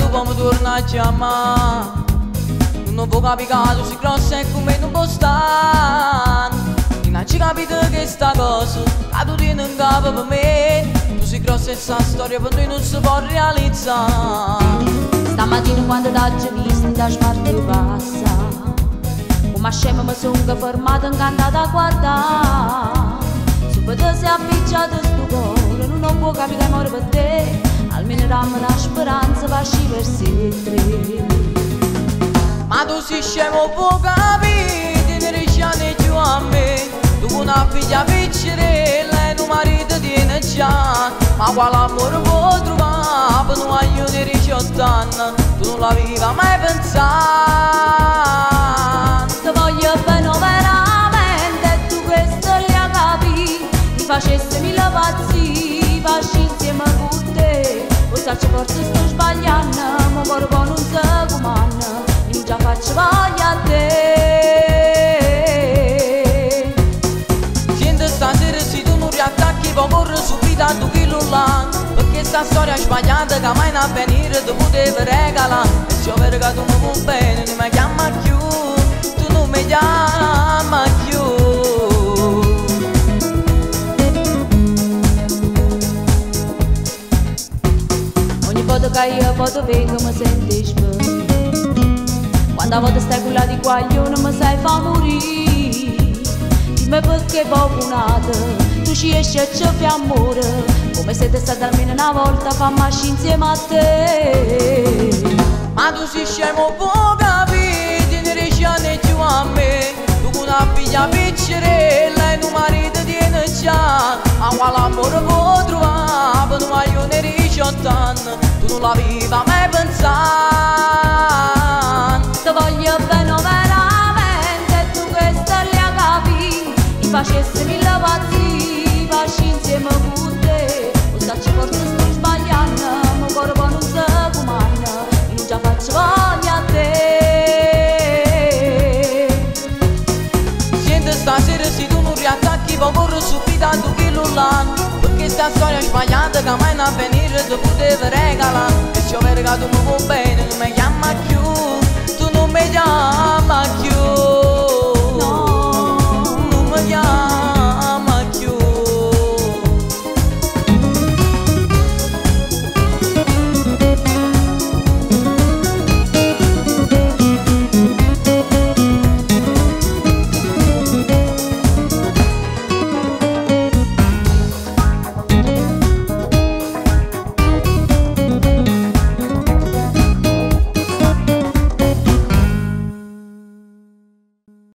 tu poi mi torni a chiamare. Nun può capire che tu sei grossa e come non può stare. E non ci capito che sta cosa che tu tieni in capo per me. Tu sei grossa e sta storia per noi non si può realizzare. Stamattina quando t'ho vista da smart passa, come scema mi sono fermata incantata a guardare. Subito si è appicciato sto cuore, non può capire che muore per te. Almeno dammi una speranza, facci per sempre. Ma tu sei scemo, può capire, ti ne riesci più a me. Tu con una figlia piccerella e un marito tiene già. Ma quale amore può trovare per un guaglio di 18 anni? Tu non l'avevi mai pensato. Ti voglio bene veramente, e tu questo li capì. Mi facessi mille pazzie, facci insieme con te. O sai forse sto sbagliando, ma cuore poi non si comanda. Io non già faccio voglia a te. Senti stasera se tu non riattacchi poi corro subito a tu chilo là. Perché sta storia sbagliata che mai in avvenire ti potevo regalare. E se io vedo che tu mi vuoi bene non mi chiama più, tu non mi chiama più. Ogni volta che io posso vengo mi sento sbagliare. Quando a volte stai con la di guaglione mi sai fa morire. Dimmi perché poco nato, tu ci esci e ci fai amore. Come siete stata almeno una volta, fammi uscire insieme a te. Ma tu sei scemo, può capire, ti ne riesci più a me. Tu con una figlia piccerella e un marito tiene già. Ma quale amore può trovare per un guaglione di 18 anni? Tu non l'avevi mai pensato. Ti voglio bene veramente, e tu questa li capì. Mi facessi mille pazzie, facci insieme con te. O sai forse sto sbagliando, ma cuore poi non si comanda. Io non già faccio voglia a te. Senti stasera se tu non riattacchi poi corro subito a tu chilo là. Perché sta storia sbagliata che mai in avvenire ti potevo regalare. E se io vedo che tu mi vuoi bene non mi chiama più, tu non mi chiama più.